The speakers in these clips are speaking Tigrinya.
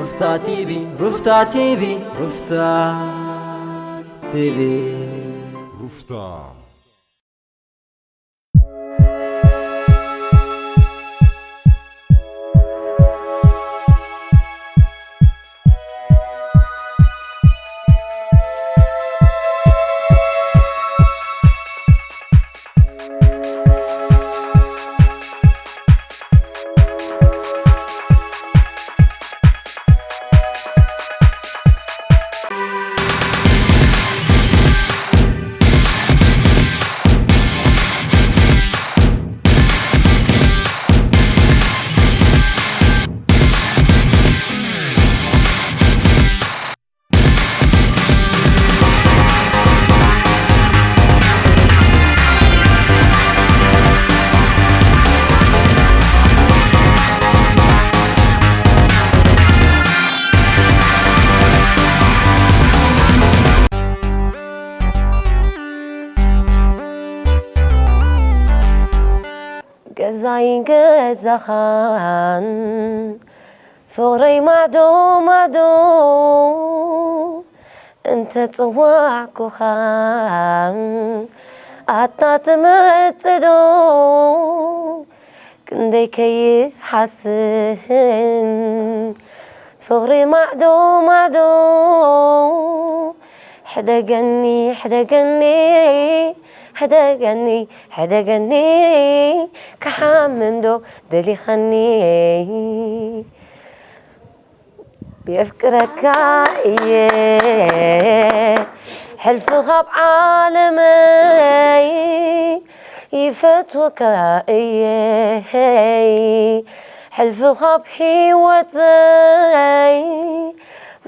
ሩፍታ ቲቪ፣ ሩፍታ ቲቪ፣ ሩፍታ ቲቪ። ሩፍታ። ገዛይን ገዛኻን ፍቕረይ ማዕዶ ማዕዶ እንተ ጸዋዕኩኻ ኣታ ትመጽእ ዶ? ክንደይ ከይሓስን ፍቕሪ ማዕዶ ማዕዶ ሕደገኒ ሕደገኒ ሕደገኒ ሕደገኒ ክሓምም ዶ ደሊኻኒ? የፍቅረካ እየ ሕልፊ ካብ ዓለመይ ይፈትወካ እየ ሕልፊ ካብ ህይወተይ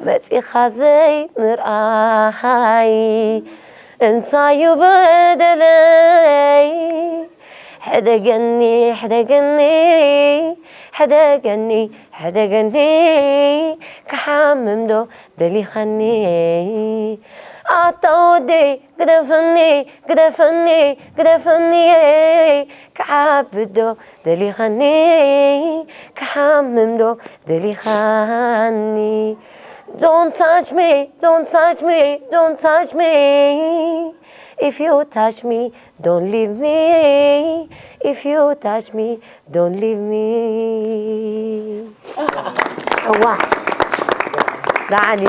መጺኻ ዘይምርኣይ እንታዩ በደለይ? ሕደገኒ ሕደገኒ ሕደገኒ ሕደገኒ ክሓምም ዶ ደሊኻኒ? ኣታ ወደይ ግደፈኒ ግደፈኒ ግደፈኒ ክዓቢ ዶ ደሊኻኒ? ክሓምም ዶ ደሊኻኒ? Don't touch me, don't touch me, don't touch me. If you touch me, don't leave me. If you touch me, don't leave me. እዋ ዳዓኒ።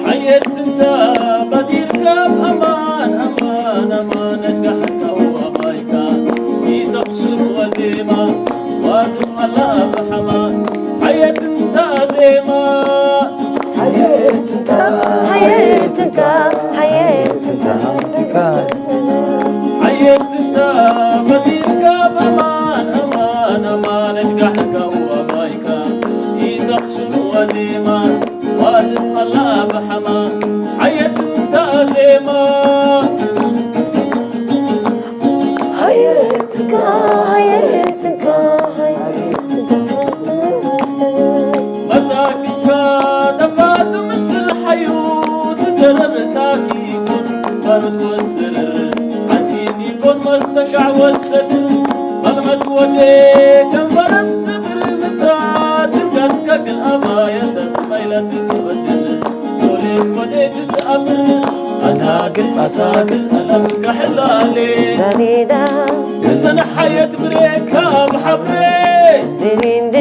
ሓየት እንዳ ባዲርካ ኣማን ኣማን ኣማን ኣጋሕካው ኣባይካ ይጠቕሱ ኣዜማ ዋዱ ኣላ ብሓማ ሓየት እንዳ ዜማ ሓየት እንዳ ሓየት እንዳ ሓየት እንዳ ሓየት እንዳ ሓየት እንዳ ባዲርካ ኣማን ኣማን ኣማን ኣጋሕካው ኣባይካ ይጠቕሱ ኣዜማ ዋድም ኣላ ብሓማ ሓየት እንታ ዜማ ሓየት እንካ ሓየት እንካ ሓየት እንካ መዛግብካ ጠፋ ትምስል ሓዩ ትደረር ሳኪ ኩን ባሩድ ወስር ሓንቲ ኒኮን መስተንጋዕ ወሰድ ባልመት ወዴ ከም ፈረስ ስብር ምታት ድንጋት ከግል ኣባየተት መይለት ትፈድል ሎሌት ወዴ ትትኣምር ኣሳግል ኣሳግል ኣለም ጋሕላሌ ዳኔዳ እዘን ሓየት ብሬካ ብሓብሬ ዲሪንዴ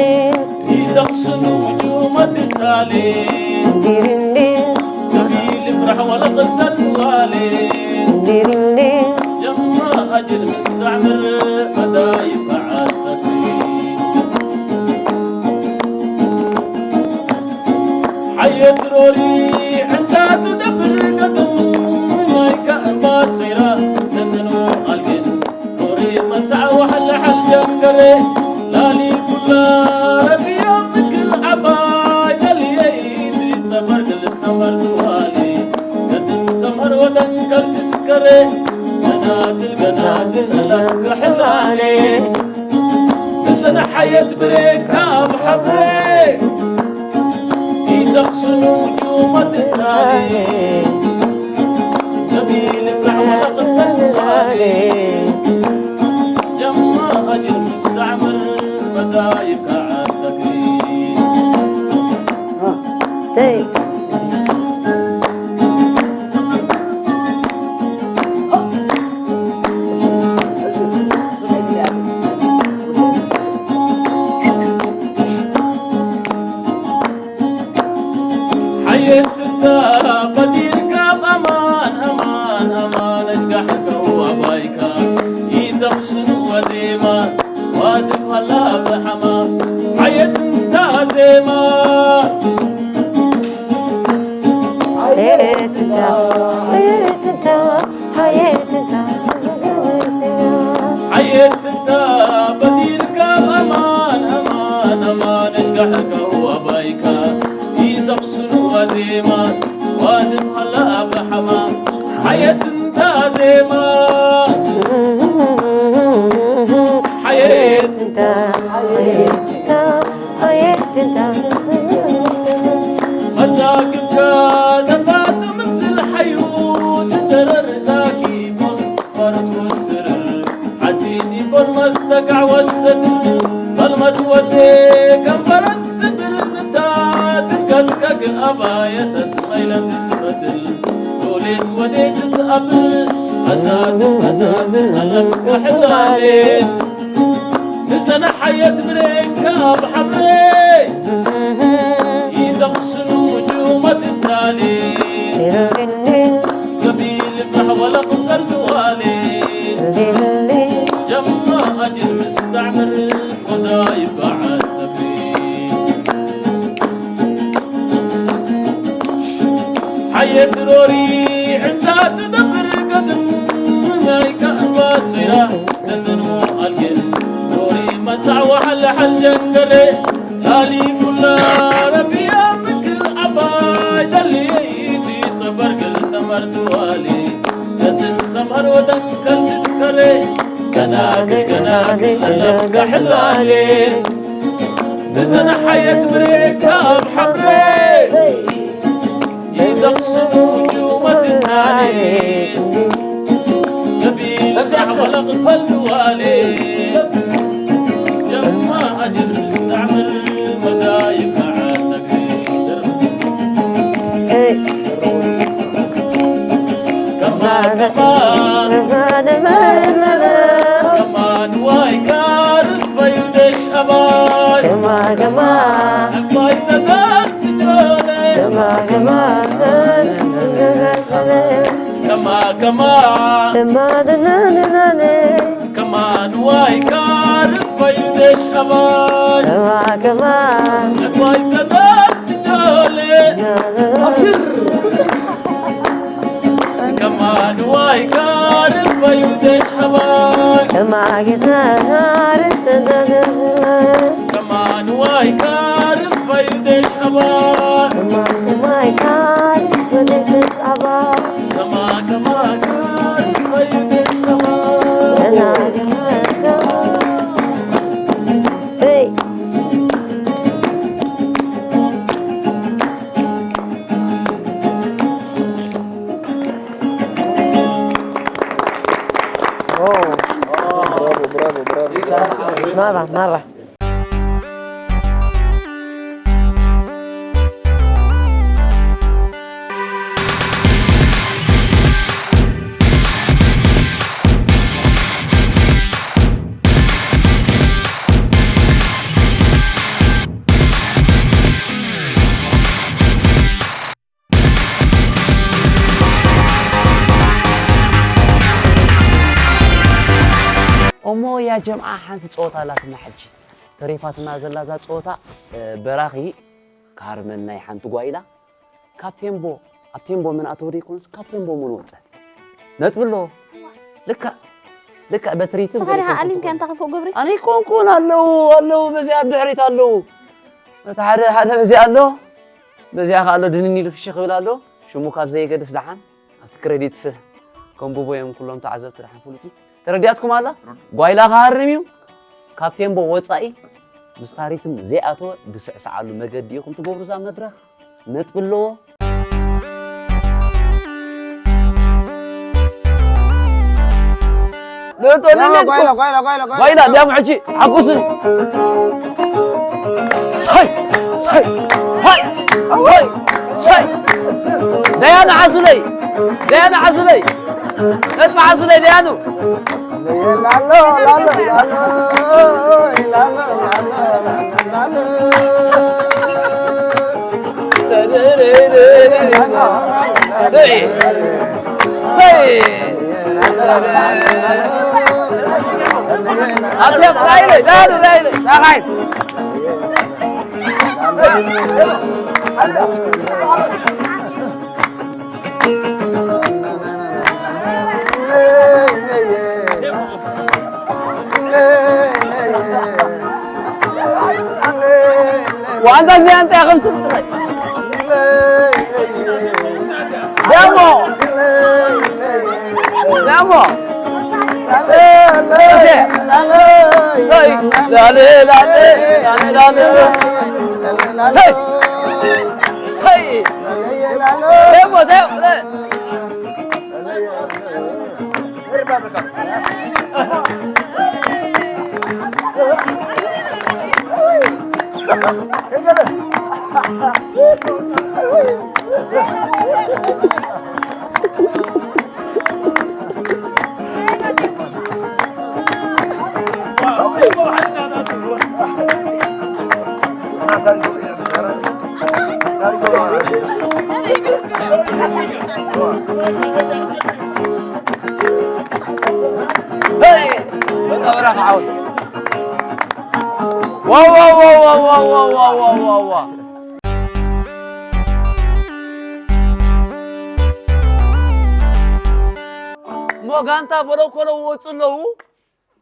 ይጠቕስኑ ውጁ መትታሌ ዲሪንዴ ከቢል ፍራሕ ወላ ቅርሰት ዋሌ ዲሪንዴ ጀማ ኣጅል ምስተዕምር መዳይ በዓል ተክሊል ሓየት ሮሪ ዕንታቱ ደብር ገጥም ማይካ እምባ ሰይራ ተንተንዎ ኣልግን ሮሪ መሳዕ ዋሕለ ሓል ጀንገረ ላሊ ኩላ ረቢያ ምክል ዓባይ ደልየይቲ ጸበር ግልሰመር ትዋሊ መደንቀል ትትከረ ገናድል ገናድል ኣለካ ሕላሌ ንዝነሓየት ብሬካ ብሓብሬ ይጠቕስኑ ጁመትታሌ ነቢል ፍራሕ ወለቕሰላሌ ጀማ ኣጅል ምስተዕምር መዳይካ ዓተግሪ ተይ ሓየትንታ በዲልካ ኣማን ኣማን ኣማን እጋሕከው ኣባይካ ይተኽስኑ ኣዜማ ዋድብ ሃላ ብሓማ ሓየትንታ ዜማ ሓየትንታ ሓየትንታ ሓየትንታ ሓየትንታ በዲልካ ኣማን ኣማን ኣማን እጋሕከው ኣባይካ ይተኽስኑ ኣዜማ ዋድብ ሃላ ብሓማ ሓየትንታ ዜማ ሓየት ሓየትንታ ሓየትንታ ሓየትንታ መዛግብካ ተፋቱ ምስል ሓዩ ትደረር ሳኪቦን ፈርት ወስር ሓቲን ይኮን መስተጋዕ ወሰድ ፈልመት ወዴ ከም ፈረስ ስብር ምታ ትርጋትካ ግን ኣባየተት መይለት ትፈድል ዶሌት ወዴት ትኣብል ኣሳድፍ ኣሳድፍ ኣለካ ሕላሌ ንዘነሓየት ብሬካ ብሓብሬ ይጠቕስኑ ጁመት ታሌ ገቢል ፍራሕ ወላ ቅሰል ትዋሌ ጀማ ኣጅል ምስተዕምር ወዳ ይብቃዕ ተብሪ ሓየት ሮሪ ዕንታ ትደብር ገድም ናይካ እንባ ሰይራ ደንደንሞ ኣልጌን ሮሪ መሳዕ ወሓለ ሓል ጀንገሬ ላሊ ኩላ ረቢያ ምክል ዓባይ ደልይቲ ጸበር ግል ሰመር ትዋሊ ገድም ሰመር ወደም ከልቲ ትከሬ ገናግል ገናግል ኣለብካ ሕላሌ ንዘነሓየት ብሬካ ኣብ ሓብሬ ይጠቕስኑ ጅወትናሌ ገቢል ኣኽለቕ ሰልዋሌ ጀማ ኣጅል ምስተዕምር መዳይብ ከዓል ተግሂር ከማ ከማ ከማ ንዋይ ካርፍ ፈዩደሽ ኣባይ ኣባይ ሰዳት ስጆነ ከማ ከማ ከማ ንዋይ ካርፍ ፈዩደሽ ኣባይ ኣባይ ሰዳት ስጆነ ከማ ንዋይ ካርፍ ፈዩደሽ ኣባይ ከማ ንዋይ ካርፍ ፈዩደሽ ኣባይ ከማ ከማ ካርፍ ፈዩደሽ ኣባይ ማራ ማራ እሞ ያ ጀምዓ ሓንቲ ፀወታ ኣላትና ሕጂ ተሪፋትና ዘላ እዛ ፀወታ በራኺ ክሃርመን ናይ ሓንቲ ጓይላ ካብ ቴምቦ ኣብ ቴምቦ ምን ኣተው ደይኮንስ ካብ ቴምቦ ምን ወፀ ነጥቢ ኣሎ ልካ ልካ በትሪትም ንስኻ ዲኻ ኣሊምካ እንተ ክፉእ ግብሪ ኣነ ይኮንኩን ኣለዉ ኣለዉ በዚኣ ኣብ ድሕሪት ኣለዉ እቲ ሓደ ሓደ በዚኣ ኣሎ በዚኣ ከ ኣሎ ድንን ኢሉ ፍሽኽ ይብል ኣሎ ሽሙ ካብ ዘየገድስ ደሓን እቲ ክሬዲት ከንብቦ እዮም ኩሎም ተዓዘብቲ ድሓን ፍሉጥ እዩ። ተረዲኣትኩም ኣላ? ጓይላ ክሃርም እዩ። ካብ ቴምቦ ወጻኢ ምስታ ሪትም ዘይኣተወ ዝስዕስዓሉ መገዲ ኢኹም ትገብሩ። እዛ መድረኽ ነጥቢ ኣለዎ። ጓይላ፣ ጓይላ፣ ጓይላ፣ ጓይላ። ጓይላ፣ ዳሙ ሕጂ ሓጉስኒ። ሳይ፣ ሳይ፣ ሃይ፣ ሃይ፣ ሳይ። ደያኑ ዓዙለይ፣ ደያኑ ዓዙለይ። ነጥቢ ዓዙለይ፣ ደያኑ። ላሎ፣ ላሎ፣ ላሎ፣ ላሎ፣ ላሎ፣ ላሎ። ሰይ! ኣትያም፣ ላይለ፣ ዳሉ፣ ላይለ። ዳኻይ። ዋንታ እዚኣ እንታይ ከም ትፍጥረ? ደሞ። ደሞ። ላለ፣ ላለ፣ ላለ፣ ላለ። ሰይ! ሰይ! ደሞ፣ ደሞ። ሄይ! በቃ በራኻ ዓወት። ዋው፣ ዋው፣ ዋው። እሞ ጋንታ በለው ኮለው ይወፁ ኣለዉ።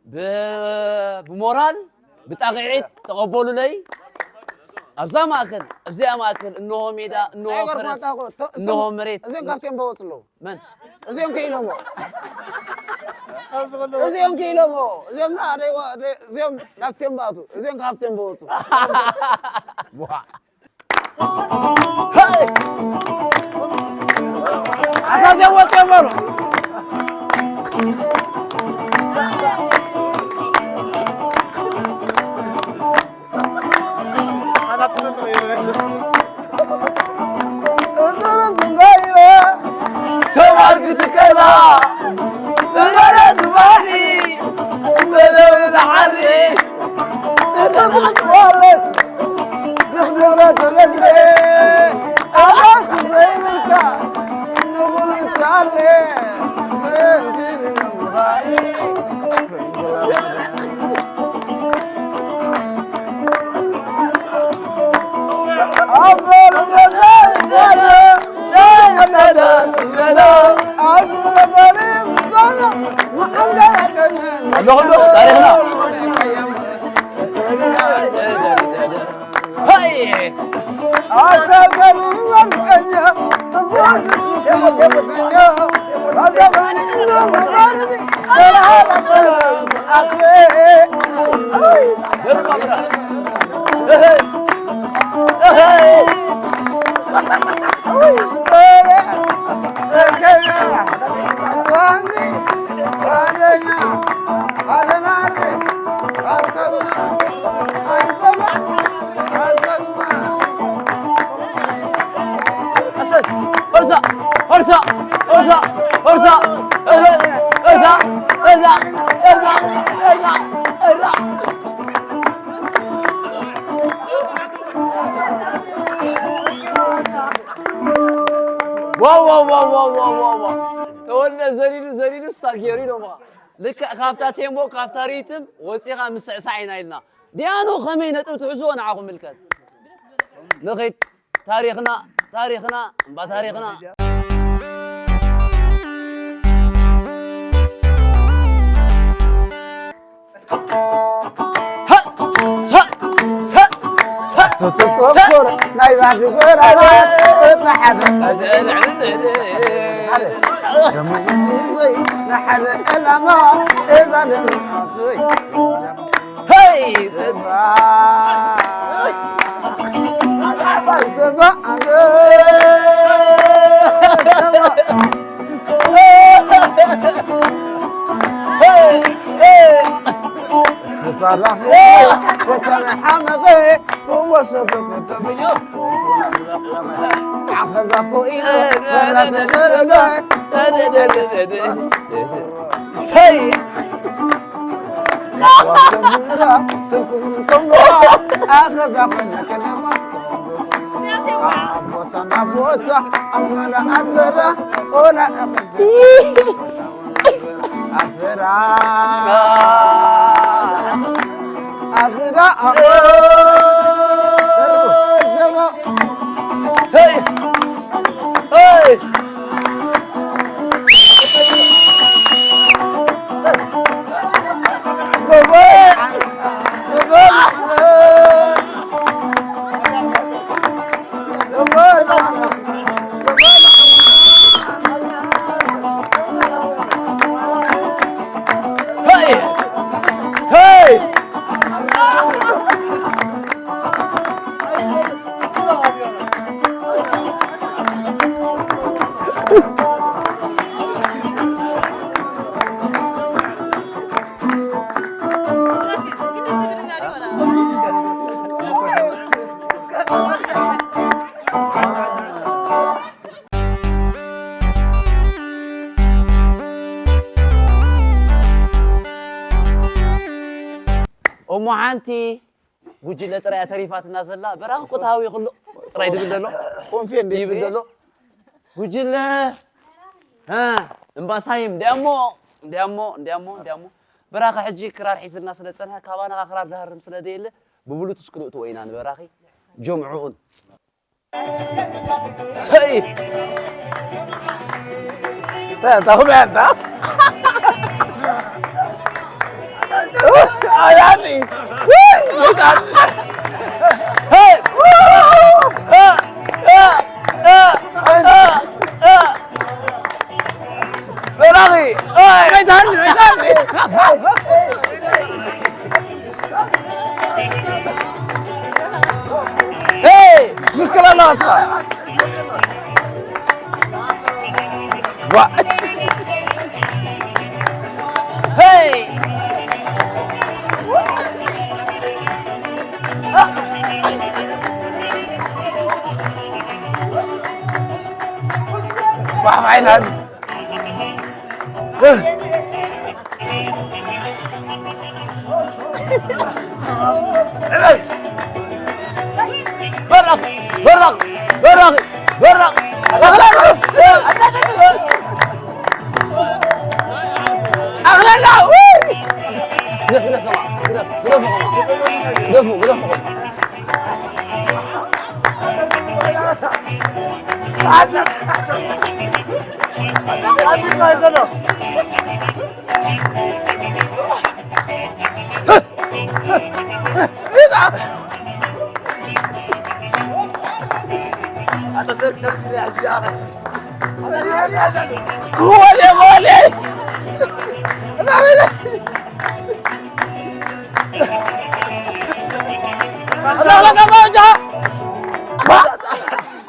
ብ-፣ ብሞራል፣ ብጣቕዒት ተቐበሉለይ። ኣብዛ ማእከል፣ ኣብዚኣ ማእከል፣ እንሆ ሜዳ፣ እንሆ ፈረስ፣ እንሆ መሬት። እዚኦም ካብቶም በወፁ ኣለዉ። መን? እዚኦም ክኢሎሞ። እዚኦም ክኢሎሞ። እዚኦም ና-፣ ደይ-፣ ደይ-፣ እዚኦም ናብቶም በኣቱ። እዚኦም ካብቶም በወፁ። ሄይ! ኣታ እዚኦም ወፂኦም በሉ። እጥርጽ እንዳይለ ሰማር ክትከላ እመረት ባሕሪ እመረው ንዓሪ ጽብቕልቅ ዋለት ድኽድኽረ ተበድረ ኣላት ዘይብልካ ንኹሉ ትኣለ ፍንግር ነምኻይ ኣለኹ ዶ? ታሪኽና። ሃይ! ዋው፣ ዋው፣ ዋው። ተወልደ ዘሊሉ፣ ዘሊሉ ስታል ገይሩ ኢሎምኻ። ልክዕ ካብታ ቴምቦ፣ ካብታ ሪትም ወፂኻ ምስዕሳዕ ኢና ኢልና። ዲያኑ ከመይ ነጥቢ ትሕዝዎ ንዓኹም ምልከት። ንኺድ። ታሪኽና፣ ታሪኽና፣ እምባ ታሪኽና። ሃ! ሰ! ሰ! ሰ! ትትጸኮር ናይ ባሕሪ ጎራራት እቲ ሓደ ንሓደ ዕላማ እዛ ደምዓተይ። ሄይ! እሞ ሓንቲ ጉጅለ ጥራይ ተሪፋትና ዘላ። በራኺ እኮ ተሃዊ ኩሉ ጥራይ ድብል ዘሎ። ኮንፌ እንዴ? ይብል ዘሎ። ጉጅለ እ እምባሳይም እንዲያሞ እንዲያሞ እንዲያሞ እንዲያሞ በራኺ ሕጂ ክራር ሒዝልና ስለ ጸንሐ ካባና ክራር ድሃርም ስለ ደየለ ብብሉቱስ ክንእትዎ ኢና ንበራኺ ጀምዕኡን። ሰይ Tá, tá vendo? Ai, Ani! Ui! Ui, Ani! Hey! Ferrari! Hey! Ai, Dani, ai, Dani! Hey! Mükür Allah'a. Wa. Hey! Wa, wa, በራቕ በራቕ በራቕ በራቕ ኣኽለና ኣኽለና ግደፍ ግደፍ ግደፍ ግደፍ ግደፍ ግደፍ ግደፍ Gole, gole!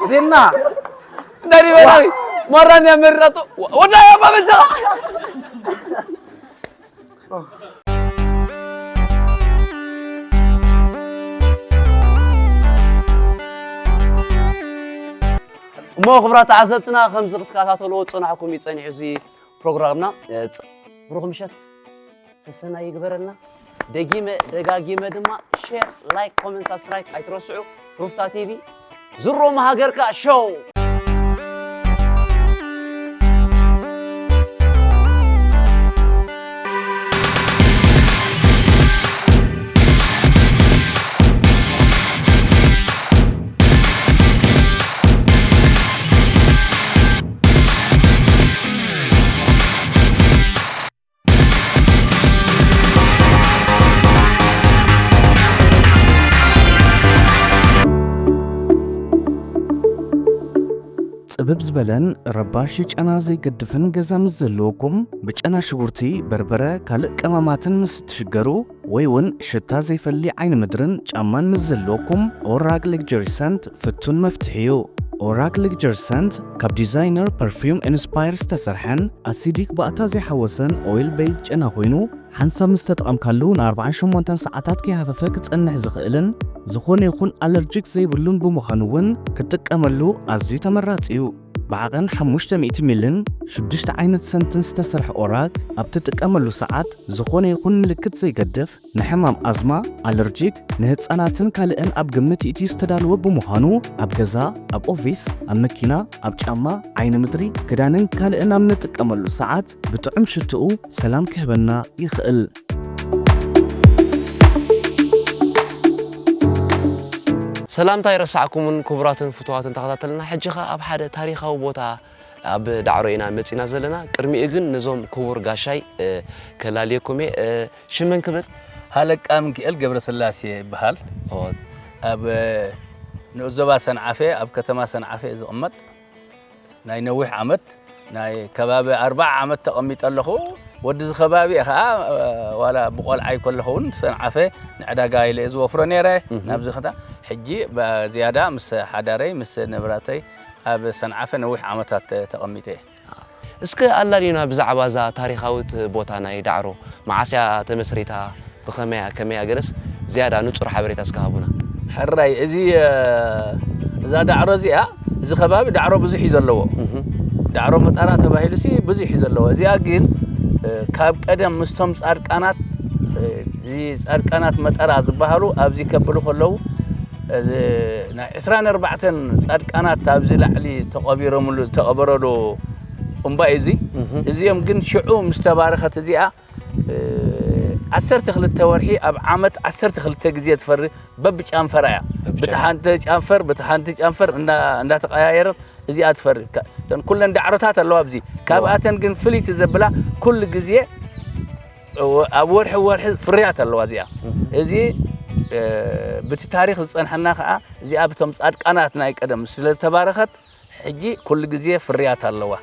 Dina! Dari mana? Marah ni Amir Ratu. Udah ya Pak Bejo. እሞ ክቡራት ተዓዘብትና ከምዚ ክትከታተልዎ ዝጸናሕኩም እዩ ጸኒሑ እዚ ፕሮግራምና። ብሩኽ ምሸት ሰሰናይ ይግበረልና። ደጊመ ደጋጊመ ድማ ሼር፣ ላይክ፣ ኮመንት፣ ሳብስክራይብ ኣይትረስዑ። ሩፍታ ቲቪ ዝሮም ሃገርካ ሾው። ብብ ዝበለን ረባሺ ጨና ዘይገድፍን ገዛ ምስ ዘለወኩም፣ ብጨና ሽጉርቲ፣ በርበረ፣ ካልእ ቀማማትን ምስ እትሽገሩ፣ ወይ እውን ሽታ ዘይፈሊ ዓይኒ ምድርን ጫማን ምስ ዘለወኩም፣ ኦራግ ሌክጀሪ ሰንት ፍቱን መፍትሒ እዩ። ኦራግ ሌክጀሪ ሰንት ካብ ዲዛይነር ፐርፊውም ኢንስፓየር ዝተሰርሐን ኣሲዲክ ባእታ ዘይሓወሰን ኦይል ቤዝ ጨና ኮይኑ፣ ሓንሳብ ምስ ተጠቐምካሉ ንኣርባዓን ሸሞንተን ሰዓታት ከይሃፈፈ ክጸንሕ ዝኽእልን ዝኾነ ይኹን ኣለርጂክ ዘይብሉን ብምዃኑ እውን ክትጥቀመሉ ኣዝዩ ተመራጺ እዩ። ብዓቐን ሓሙሽተ ሚእቲ ሚልን ሽዱሽተ ዓይነት ሰንትን ዝተሰርሐ ኦራግ ኣብ ትጥቀመሉ ሰዓት ዝኾነ ይኹን ምልክት ዘይገድፍ ንሕማም ኣዝማ፣ ኣለርጂክ፣ ንህጻናትን ካልእን ኣብ ግምት ይእትዩ ዝተዳለወ ብምዃኑ ኣብ ገዛ፣ ኣብ ኦፊስ፣ ኣብ መኪና፣ ኣብ ጫማ፣ ዓይኒ ምድሪ፣ ክዳንን ካልእን ኣብ ንጥቀመሉ ሰዓት ብጥዑም ሽትኡ ሰላም ክህበና ይኽእል። ሰላምታ ኣይረሳዕኩምን ክቡራትን ፍቱዋትን ተኸታተልና። ሕጂ ኸኣ ኣብ ሓደ ታሪኻዊ ቦታ ኣብ ዳዕሮ ኢና መጺና ዘለና። ቅድሚኡ ግን ነዞም ክቡር ጋሻይ፣ እ፣ ከላልየኩም እየ። እ፣ ሽም መን ክብል? ሃለቃ ምንክኤል ገብረስላሴ ይበሃል። ኦ። ኣብ ንኡስ ዞባ ሰንዓፈ፣ ኣብ ከተማ ሰንዓፈ እየ ዝቕመጥ። ናይ ነዊሕ ዓመት፣ ናይ ከባቢ ኣርብዓ ዓመት ተቐሚጠ ኣለኹ። ወዲ እዚ ከባቢ እየ ኸዓ፣ ዋላ ብቆልዓይ ከለኹ እውን ሰንዓፈ ንዕዳጋ ኢለ እየ ዝወፍሮ ነይረ። እህ። ናብዚ ኸታ ሕጂ ብዝያዳ ምስ ሓዳረይ፣ ምስ ንብረተይ ኣብ ሰንዓፈ ነዊሕ ዓመታት ተቐሚጠ እየ። እስከ ኣላልዩና ብዛዕባ እዛ ታሪኻዊት ቦታ ናይ ዳዕሮ፣ መዓስ እያ ተመስሪታ፣ ብኸመይ እያ፣ ከመይ እያ፣ ገለስ ዝያዳ ንጹር ሓበሬታ እስከ ሃቡና። ሕራይ፣ እዚ፣ እ፣ እዛ ዳዕሮ እዚኣ፣ እዚ ከባቢ ዳዕሮ ብዙሕ እዩ ዘለዎ። እህ። ዳዕሮ መጣራ ተባሂሉሲ ብዙሕ እዩ ዘለዎ። እዚኣ ግን፣ እ፣ ካብ ቀደም ምስቶም ጻድቃናት፣ እ፣ እዚ ጻድቃናት መጠራ ዝበሃሉ ኣብዚ ከብሉ ከለዉ፣ እዚ ናይ ዕስራን ኣርባዕተን ጻድቃናት ኣብዚ ላዕሊ ተቐቢሮምሉ፣ ዝተቐበረሉ እምባ እዩ እዚ። እህ። እዚኦም ግን ሽዑ ምስ ተባረኸት እዚኣ፣ እ፣ ዓሰርተ ክልተ ወርሒ ኣብ ዓመት ዓሰርተ ክልተ ግዜ ትፈሪ፣ በብጫንፈራ እያ። በብጫንፈር። በቲ ሓንቲ ጫንፈር፣ በቲ ሓንቲ ጫንፈር እንዳ-፣ እንዳተቐያየረት እዚኣ ትፈሪ። ካ-፣ እተን ኩለን ዳዕሮታት ኣለዋ ኣብዚ። ካብኣተን ግን ፍልይቲ ዘብላ ኩሉ ግዜ ኣብ ወርሒ ወርሒ ፍርያት ኣለዋ እዚኣ። እህ። እዚ፣ እ፣ ብቲ ታሪኽ ዝጸንሐና ከኣ እዚኣ ብቶም ጻድቃናት ናይ ቀደም ስለ ዝተባረኸት ሕጂ ኩሉ ግዜ ፍርያት ኣለዋ።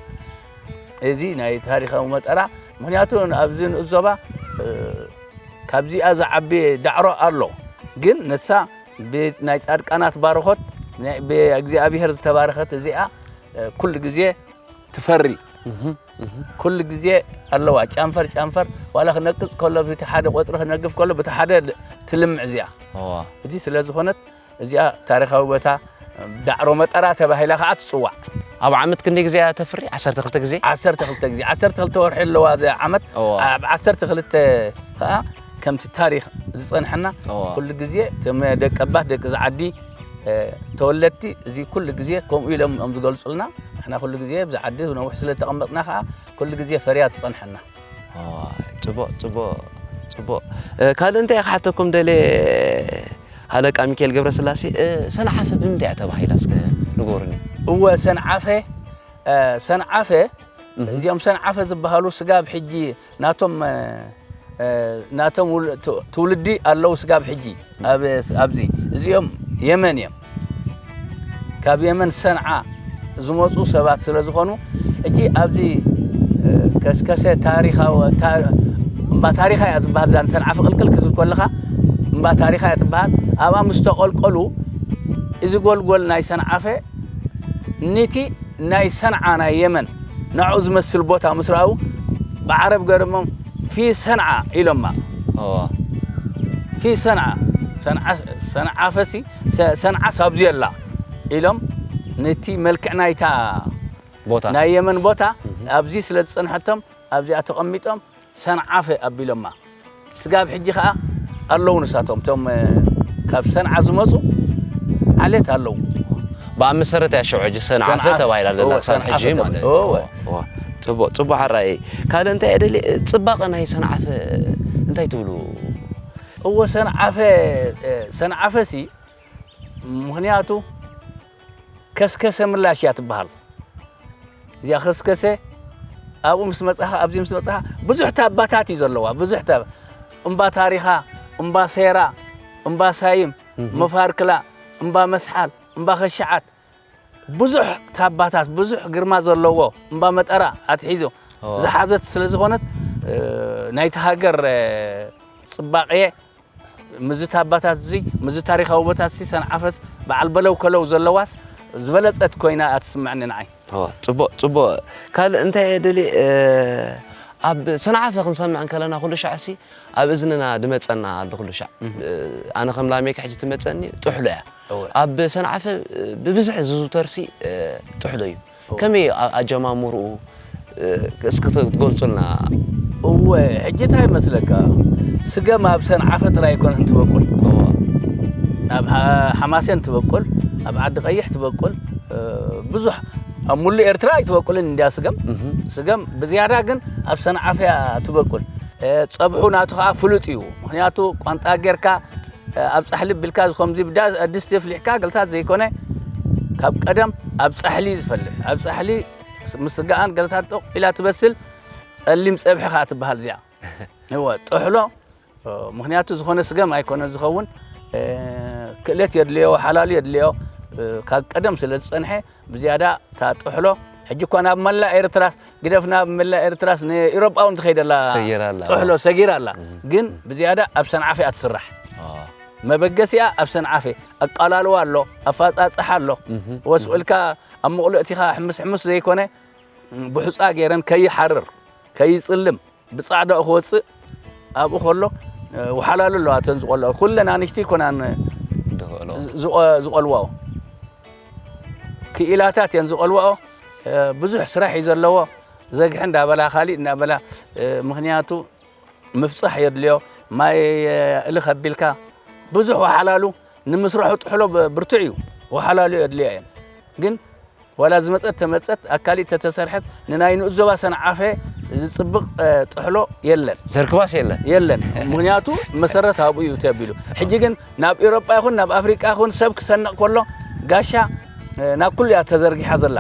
እዚ ናይ ታሪኻዊ መጠራ፣ ምኽንያቱ ኣብዚ ንኡስ ዞባ፣ እ፣ ካብዚኣ ዝዓቢ ዳዕሮ ኣሎ፣ ግን ንሳ ብ-፣ ናይ ጻድቃናት ባርኾት፣ ናይ፣ ብእግዚኣብሄር ዝተባረኸት እዚኣ፣ እ፣ ኩሉ ግዜ ትፈሪ። እህ፣ እህ። ኩሉ ግዜ ኣለዋ፣ ጫንፈር ጫንፈር፣ ዋላ ክነቅጽ ከሎ፣ ብቲ ሓደ ቆጽሪ ክነግፍ ከሎ፣ ብቲ ሓደ ትልምዕ እዚኣ። እዋ። እዚ ስለ ዝኾነት፣ እዚኣ ታሪኻዊ ቦታ ዳዕሮ መጠራ ተባሂላ ኸዓ ትጽዋዕ። ኣብ ዓመት ክንደይ ግዜ እያ ተፍሪ? ዓሰርተ ክልተ ግዜ? ዓሰርተ ክልተ ግዜ። ዓሰርተ ክልተ ወርሒ ኣለዋ እዛ ዓመት። እዋ። ኣብ ዓሰርተ ክልተ ኸዓ ከምቲ ታሪኽ ዝጸንሐና እዋ። ኩሉ ግዜ እቶም ደቂ ኣባት፣ ደቂ ዝዓዲ፣ እ፣ ተወለድቲ እዚ ኩሉ ግዜ ከምኡ ኢሎም እዮም ዝገልጹልና። ንሕና ኩሉ ግዜ ኣብዚ ዓዲ ነዊሕ ስለ ዝተቐመጥና ኸዓ ኩሉ ግዜ ፈርያ ትጸንሐና። እዋይ፣ ጽቡቕ፣ ጽቡቕ፣ ጽቡቕ። እ፣ ካልእ እንታይ ክሓተኩም ደልየ፣ ሃለቃ ሚካኤል ገብረስላሴ፣ እ፣ ሰንዓፈ ብምንታይ እያ ተባሂላ? እስከ ንገሩኒ። እወ፣ ሰንዓፈ፣ እ፣ ሰንዓፈ፣ እህ። እዚኦም ሰንዓፈ ዝበሃሉ ስጋብ ሕጂ ናቶም፣ እ፣ እ፣ ናቶም ውል-፣ ት-፣ ትውልዲ ኣለዉ ስጋብ ሕጂ። ኣብ፣ ኣብዚ። እዚኦም የመን እዮም። ካብ የመን ሰንዓ ዝመፁ ሰባት ስለ ዝኾኑ፣ ሕጂ ኣብዚ፣ እ፣ ከስከሰ ታሪኻዊ፣ ታ-፣ እምባ ታሪኻ እያ ዝበሃል። እዛ ንሰንዓ ፍቕልቅል ክትብል ከለኻ እምባ ታሪኻ እያ ትበሃል። ኣብኣ ምስ ተቐልቀሉ፣ እዚ ጎልጎል ናይ ሰንዓፈ ንቲ ናይ ሰንዓ ናይ የመን ንዕኡ ዝመስል ቦታ ምስ ረኣው ብዓረብ ገርሞም ፊ ሰንዓ ኢሎማ። እዋ። ፊ ሰንዓ፣ ሰንዓ፣ ሰንዓ ፈሲ፣ ሰ-፣ ሰንዓስ ኣብዚ ኣላ ኢሎም ነቲ መልክዕ ናይታ ቦታ። ናይ የመን ቦታ እህ። ኣብዚ ስለ ዝጸንሐቶም ኣብዚኣ ተቐሚጦም ሰንዓፈ ኣቢሎማ። ስጋብ ሕጂ ኸኣ ኣለዉ ንሳቶም፣ እቶም፣ እ፣ ካብ ሰንዓ ዝመጹ ዓሌት ኣለዉ። ብኣብ መሰረት እያ ሽዑ ሕጂ ሰንዓፈ ሰንዓፈ። ተባሂላ ዘላ እወ፣ ክሳብ ሰንዓፈ ሕጂ ተባ-፣ ማለት እዩ። እወ። እወ። ጽቡቕ፣ ጽቡቕ ኣረኣእያ። ካልእ እንታይ እየ ደልየ፣ ጽባቐ ናይ ሰንዓፈ እንታይ ትብሉ? እወ፣ ሰንዓፈ፣ እ፣ ሰንዓፈሲ ምኽንያቱ ከስከሰ ምላሽ እያ ትበሃል። እዚኣ ከስከሰ ኣብኡ ምስ መጻኻ፣ ኣብዚ ምስ መጻኻ ብዙሕ ታባታት እዩ ዘለዋ። ብዙሕ ታባ፣ እምባ ታሪኻ፣ እምባ ሴራ፣ እምባ ሳይም፣ እህ። መፋርክላ፣ እምባ መስሓል፣ እምባ ከሻዓት፣ ብዙሕ ታባታት፣ ብዙሕ ግርማ ዘለዎ እምባ መጠራ ኣትሒዞ ዝሓዘት ስለ ዝኾነት፣ ናይቲ ሃገር ጽባቐ ምዚ ታባታት እዚ፣ ምዚ ታሪኻዊ ቦታት እዚ፣ ሰንዓፈስ በዓል በለው ከለው ዘለዋስ ዝበለጸት ኮይና እያ ትስምዐኒ ንዓይ። እዋ፣ ጽቡቕ፣ ጽቡቕ። ካልእ እንታይ እየ ደልየ፣ ኣብ ሰንዓፈ ክንሰምዕ እንከለና ኩሉ ሻዕሲ ኣብ እዝንና ድመጸና ኣሎ ኩሉ ሻዕ። ኣነ ከም ላሜክ ሕጂ ትመጸኒ ጥሕሎ እያ። እወ። ኣብ ሰንዓፈ ብብዝሒ ዝዝውተርሲ ጥሕሎ እዩ። ከመይ ኣ-፣ ኣጀማምርኡ፣ እ፣ እስኪ ክትገልጹልና? እወ፣ ሕጂ እንታይ ይመስለካ? ስገም ኣብ ሰንዓፈ ጥራይ ኣይኮነን ትበቁል። እወ። ኣብ ሓ-፣ ሓማሴን ትበቁል፣ ኣብ ዓዲ ቀይሕ ትበቁል፣ እ፣ ብዙሕ ኣብ ሙሉእ ኤርትራ ኣይትበቁልን እንድያ ስገም። እህ። ስገም ብዝያዳ ግን ኣብ ሰንዓፈ እያ ትበቁል። እ፣ ጸብሑ ናቱ ኸኣ ፍሉጥ እዩ። ምኽንያቱ ቋንጣ ጌርካ ኣብ ጻሕሊ ቢልካ ከምዚ ብዳ-፣ ድስቲ ኣፍሊሕካ ገልታት ዘይኮነ፣ ካብ ቀደም ኣብ ጻሕሊ እዩ ዝፈልሕ። ኣብ ጻሕሊ ምስ ስጋኣን ገልታት ጦቕ ኢላ ትበስል፣ ጸሊም ጸብሒ ከኣ ትበሃል እዚኣ። እወ፣ ጥሕሎ፣ ምኽንያቱ ዝኾነ ስገም ኣይኮነ ዝኸውን፣ ክእለት የድልዮ፣ ሓላሉ የድልዮ፣ ካብ ቀደም ስለ ዝጸንሐ፣ ብዝያዳ እታ ጥሕሎ፣ ሕጂ እኳ ናብ መላእ ኤርትራስ፣ ግደፍ ናብ መላእ ኤርትራስ ንኤውሮጳ እውን ትኸይድ ኣላ፣ ሰጊራ ኣላ። ጥሕሎ ሰጊራ ኣላ። እህ። ግን ብዝያዳ ኣብ ሰንዓፈ እያ ትስራሕ። ኣዎ። መበገሲኣ ኣብ ሰንዓፈ፣ ኣቃላልዋ ኣሎ፣ ኣፋጻጽሓ ኣሎ። እህ። ወስቑ ኢልካ ኣብ ሙቕሉእ እቲኻ ሕምስ ሕምስ ዘይኮነ፣ ብሑጻ ገይረን ከይሓርር፣ ከይጽልም፣ ብጻዕዳኡ ክወጽእ ኣብኡ ከሎ፣ እ፣ ወሓላሉ ኣለዋ እተን ዝቖልኦ። ኩለን ኣንሽቲ ኣይኮናን ዝቖልኦ። ዝቖ-፣ ዝቖልዋኦ። ክኢላታት እየን ዝቖልዋኦ። እ፣ ብዙሕ ስራሕ እዩ ዘለዎ። ዘግሒ እንዳበላ፣ ካሊእ እንዳበላ፣ እ፣ ምኽንያቱ ምፍጻሕ የድልዮ። ማይ፣ እ፣ እልኽ ኣቢልካ ብዙሕ ወሓላሉ ንምስርሑ ጥሕሎ ብ-፣ ብርቱዕ እዩ። ወሓላሉ የድልዮ እየን። ግን ዋላ ዝመጸት ተመጸት፣ ኣካሊት ተተሰርሐት፣ ንናይ ንኡስ ዞባ ሰንዓፈ ዝጽብቕ፣ እ፣ ጥሕሎ የለን። ዘርክባስ የለን። የለን። ምኽንያቱ መሰረት ኣብኡ እዩ ተቢሉ። ሕጂ ግን ናብ ኤውሮጳ ይኹን ናብ ኣፍሪቃ ይኹን ሰብ ክሰንቕ ከሎ ጋሻ፣ እ፣ ናብ ኩሉ እያ ተዘርጊሓ ዘላ።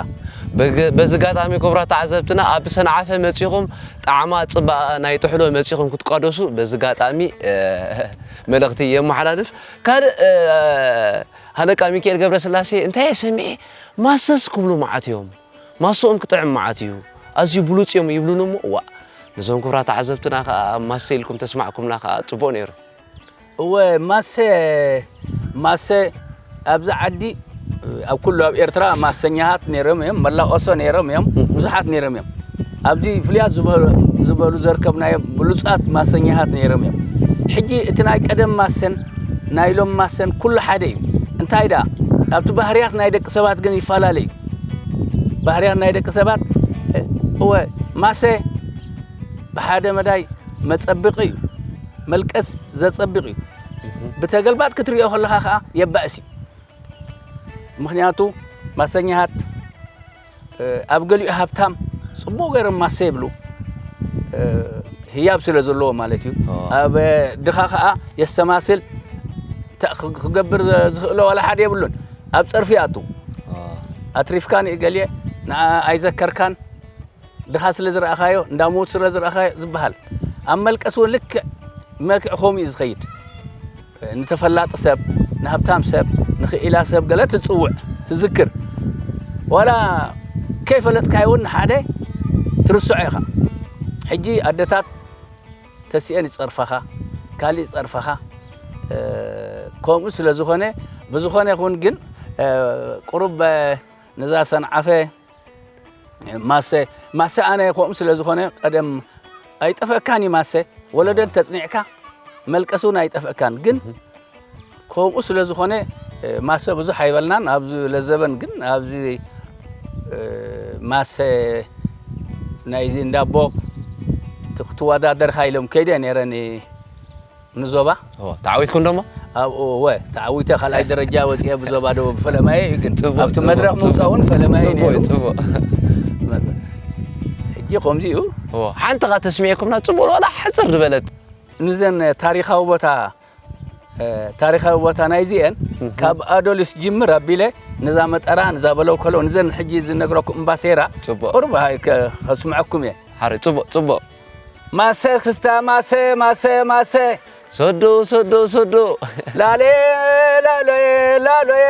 በግ-፣ በዚ ኣጋጣሚ ክቡራት ተዓዘብትና ኣብ ሰንዓፈ መጺኹም ጣዕማ ጽባቐ ናይ ጥሕሎ መጺኹም ክትቋደሱ በዚ ኣጋጣሚ፣ እ፣ መልእኽቲ የመሓላልፍ። ካልእ፣ እ፣ ሃለቃ ሚካኤል ገብረስላሴ እንታይ እየ ሰሚዐ? ማሰስ ክብሉ መዓት እዮም። ማሰኦም ክጥዕም መዓት እዩ። ኣዝዩ ብሉጽ እዮም ይብሉኒ እሞ፣ እዋእ፣ ነዞም ክቡራት ተዓዘብትና ከኣ ማሰ ኢልኩም ተስማዕኩምና ከኣ ጽቡቕ ነይሩ። እወ፣ ማሰ፣ ማሰ ኣብዚ ዓዲ፣ ኣብ ኩሉ ኣብ ኤርትራ ማሰኛታት ነይሮም እዮም፣ መላቆሶ ነይሮም እዮም፣ እህ። ብዙሓት ነይሮም እዮም። ኣብዚ ፍሉያት ዝበሉ፣ ዝበሉ ዘርከብናዮም ብሉጻት ማሰኛታት ነይሮም እዮም። ሕጂ እቲ ናይ ቀደም ማሰን ናይ ሎም ማሰን ኩሉ ሓደ እዩ። እንታይ ደኣ፣ ኣብቲ ባህርያት ናይ ደቂ ሰባት ግን ይፈላለ እዩ። ባህርያት ናይ ደቂ ሰባት፣ እ፣ እወ፣ ማሰ ብሓደ መዳይ መጸብቒ እዩ። መልቀስ ዘጸብቕ እዩ። እህ። ብተገልባጥ ክትሪኦ ከለኻ ከኣ የባእስ እዩ። ምኽንያቱ ማሰኛታት፣ እ፣ ኣብ ገሊኡ ሃብታም ጽቡቕ ገይሮም ማሰ ይብሉ፣ እ፣ ህያብ ስለ ዘለዎ ማለት እዩ። ኦ። ኣብ ድኻ ከኣ የስተማስል፣ ተ-፣ ክ-፣ ክገብር ዘ-፣ ዝኽእሎ ዋላ ሓደ የብሉን። ኣብ ጸርፊ ይኣቱ። ኦ። ኣትሪፍካ ንእገሌ ንዓ ኣይዘከርካን፣ ድኻ ስለ ዝረኣኻዮ፣ እንዳ ሞት ስለ ዝረኣኻዮ ዝበሃል። ኣብ መልቀስ እውን ልክዕ መልክዕ ከምኡ እዩ ዝኸይድ። ንተፈላጢ ሰብ፣ ንሃብታም ሰብ፣ ንኽኢላ ሰብ ገለ ትጽውዕ፣ ትዝክር። ዋላ ከይፈለጥካዮ እውን ንሓደ ትርስዖ ኢኻ። ሕጂ ኣደታት ተሲኤን ይጸርፋኻ፣ ካልእ ይጸርፋኻ። እ፣ ከምኡ ስለ ዝኾነ፣ ብዝኾነ ይኹን ግን፣ እ፣ ቁሩብ፣ እ፣ ነዛ ሰንዓፈ ማሰ፣ ማሰ ኣነ ከምኡ ስለ ዝኾነ ቀደም ኣይጠፍአካን እዩ ማሰ። ወለዶ እ። እንተጽኒዕካ መልቀስ እውን ኣይጠፍአካን። ግን እህ። ከምኡ ስለ ዝኾነ፣ እ፣ ማሰ ብዙሕ ኣይበልናን። ኣብዚ ለዘበን ግን ኣብዚ፣ እ፣ ማሰ ናይዚ እንዳቦ ት-፣ ክትወዳደርካ ኢሎም ከይደ ነይረ ን-፣ ንዞባ። እወ፣ ተዓዊትኩም ደሞ? ኣብኡ፣ እወ፣ ተዓዊተ ካልኣይ ደረጃ ወጺኤ ብዞባ ደቡብ ፈለማየ እዩ። ግን ጽቡቕ፣ ኣብቲ ጽቡቕ፣ መድረኽ ጽቡቕ። ምውጻእ እውን ፈለማየ ጽቡቕ ነይሩ። እዩ፣ ጽቡቕ። ሕጂ ከምዚ እዩ። እወ፣ ሓንቲ ኸኣ ተስሚዕኩምና ጽቡቕ ዋላ ሕጽር ዝበለት። ንዘን ታሪኻዊ ቦታ፣ እ፣ ታሪኻዊ ቦታ ናይዚኤን እህ። ካብ ኣዶሊስ ጅምር ኣቢለ ነዛ መጠራ፣ ነዛ በለው ከለው፣ ንዘን ሕጂ ዝነግረኩም እምባሴራ ጽቡቕ። ቁሩብ ሃይ ከ-፣ ከስምዐኩም እየ። ሓረ፣ ጽቡቕ፣ ጽቡቕ። ማሰ ክስታ ማሰ፣ ማሰ፣ ማሰ። ሶዶ፣ ሶዶ፣ ሶዶ። ላሌ፣ ላሎዬ፣ ላሎዬ።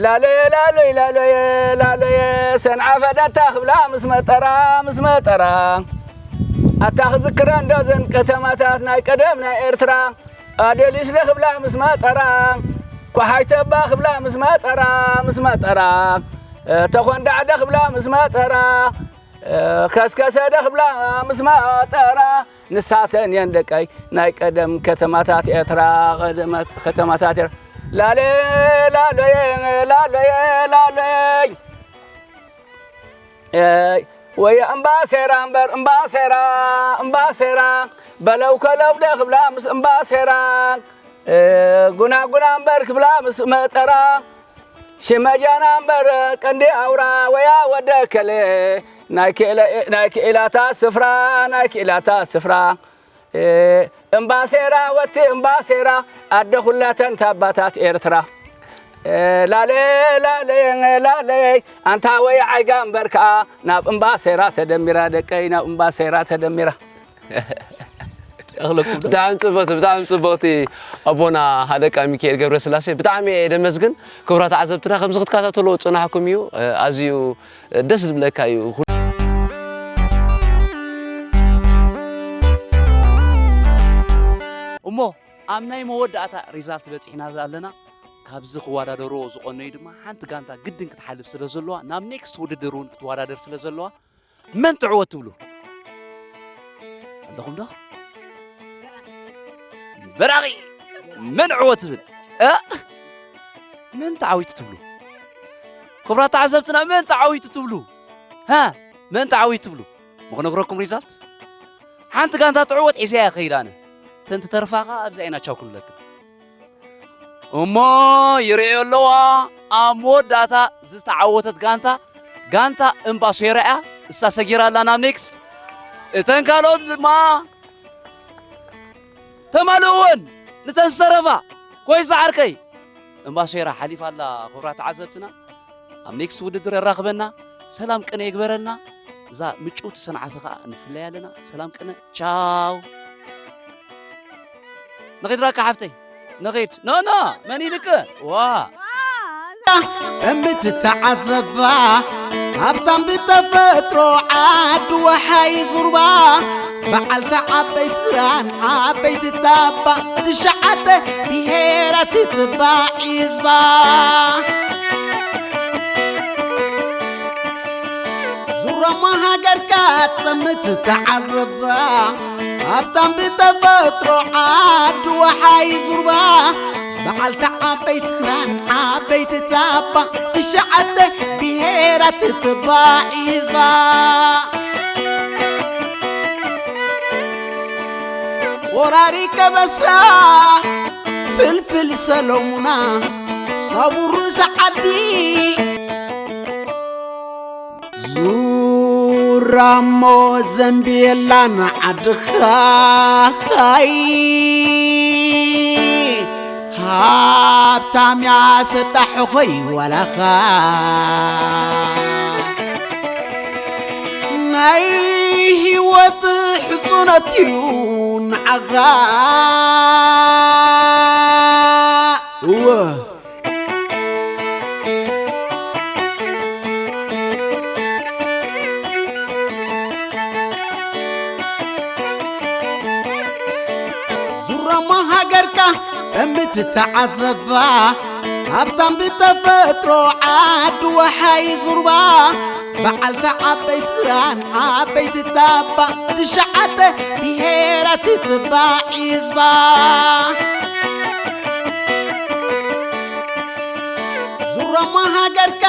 ላሎየ ላሎይ ላሎየ ላሎየ ሰንዓፈ ዳታ ክብላ ምስ መጠራ ምስ መጠራ ኣታ ክዝክረን ዶ ዘን ከተማታት ናይ ቀደም ናይ ኤርትራ ኣደሊስለ ክብላ ምስ መጠራ ኳሓይተባ ክብላ ምስ መጠራ ምስ መጠራ ተኾንዳዕደ ክብላ ምስ መጠራ ከስከሰደ ክብላ ምስ መጠራ ንሳተን እየን ደቀይ ናይ ቀደም ከተማታት ኤርትራ ከተማታት ኤርትራ ላለ ላሎየ ላሎየ ላሎየ ወይ እምባሴራ እምበር እምባሴራ እምባሴራ በለው ከለው ደ ክብላ ምስ እምባሴራ ጉና ጉና እምበር ክብላ ምስ መጠራ ሽመጃና እምበር ቀንዲ ኣውራ ወያ ወደ ከለ ናይ ክኢላታ ስፍራ ናይ ክኢላታ ስፍራ እምባሴራ ወቲ እምባሴራ ኣደ ኩላተን ታባታት ኤርትራ ላለ ላለ ላለ ኣንታ ወይ ዓይጋ እምበር ከዓ ናብ እምባሴራ ተደሚራ ደቀይ ናብ እምባሴራ ተደሚራ ብጣዕሚ ፅቡቅቲ ብጣዕሚ ፅቡቅቲ ኣቦና ሃለቃ ሚካኤል ገብረስላሴ ብጣዕሚ እየ ደመስግን። ክቡራት ተዓዘብትና ከምዚ ክትከታተልዎ ዝፀናሕኩም እዩ። ኣዝዩ ደስ ዝብለካ እዩ። እሞ ኣብ ናይ መወዳእታ ሪዛልት በፂሕና ኣለና። ካብዚ ክወዳደርዎ ዝቐነዩ ድማ ሓንቲ ጋንታ ግድን ክትሓልፍ ስለ ዘለዋ ናብ ኔክስት ውድድር እውን ክትወዳደር ስለ ዘለዋ መን ትዕወት ትብሉ ኣለኹም ዶ? በራቒ መን ዕወት ትብል? መን ተዓዊቱ ትብሉ? ክቡራት ተዓዘብትና መን ተዓዊቱ ትብሉ? ሃ መን ተዓዊቱ ትብሉ? ምኽነግረኩም ሪዛልት ሓንቲ ጋንታ ትዕወት ሒዘያ ከይድ ኣነ ተን ትተርፋ ኸዓ ኣብዚኣ ኢና ቻው ክንብለክን። እሞ ይርእዮ ኣለዋ ኣብ መወዳእታ ዝተዓወተት ጋንታ ጋንታ እምባሶ የረኣያ እሳ ሰጊራ ኣላ ናብ ኔክስት እተን ካልኦት ድማ ተማልእወን ንተን ዝተረፋ ኮይዛ ዓርከይ እምባሶ የራ ሓሊፋ ኣላ ክብራት ተዓዘብትና ኣብ ኔክስት ውድድር የራኽበና ሰላም ቅነ ይግበረልና እዛ ምጭውቲ ሰንዓፈ ከዓ ንፍለይ ኣለና ሰላም ቅነ ቻው ንኺድ ራካ ሓፍተይ ንኺድ ኖ ኖ መን ኢልክ ዋ ጥምት ተዓዘባ ሃብታም ብተፈጥሮ ዓዲ ወሓይ ዙርባ በዓልቲ ዓበይቲ ክራን ዓበይቲ ታባ ትሽዓተ ብሄራት ትባዕ ህዝባ ዙሮሞ ሃገርካ ጥምት ተዓዘባ ሃብታም ብተፈጥሮ ዓዲ ወሓይ ዙርባ በዓልቲ ዓበይቲ ክራን ዓበይቲ ታባ ትሽዓተ ብሄራት ትባዕ ህዝባ ቆራሪ ከበሳ ፍልፍል ሰሎሙና ሳቡሩ ሰዓዲ ዙራሞ ዘንብየላ ንዓድኻይ ሃብታም እያ ሰጣሕ ኾይ ዋላኻ ናይ ህይወት ሕፁነት እዩ ንዓኻ እወ ዙራማ ሃገርካ ጠምት ተዓዘባ ሃብታም ብተፈጥሮ ዓዲ ወሓይ ዙርባ በዓልቲ ዓበይቲ ክራን ዓበይቲ ታባ ትሽዓተ ብሄራት ትባዕ ህዝባ ዙራማ ሃገርካ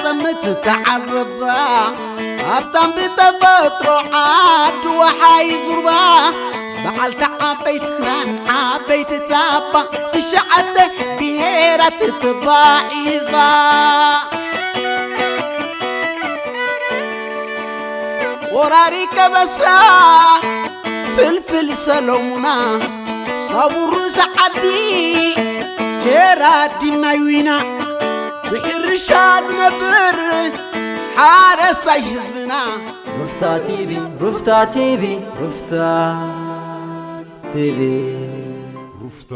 ጠምት ተዓዘባ ሃብታም ብተፈጥሮ ዓዲ ወሓይ ዙርባ በዓልቲ ዓበይቲ ክራን ዓበይቲ ታባ ትሽዓተ ብሄራት ትባዕ ህዝባ ቆራሪ ከበሳ ፍልፍል ሰሎሙና ሳቡሩ ሰዓዲ ጀራዲናይ ዊና ብሕርሻ ዝነብር ሓረሳይ ህዝብና ሩፍታ ቲቪ ሩፍታ ቲቪ ሩፍታ ቲቪ ሩፍታ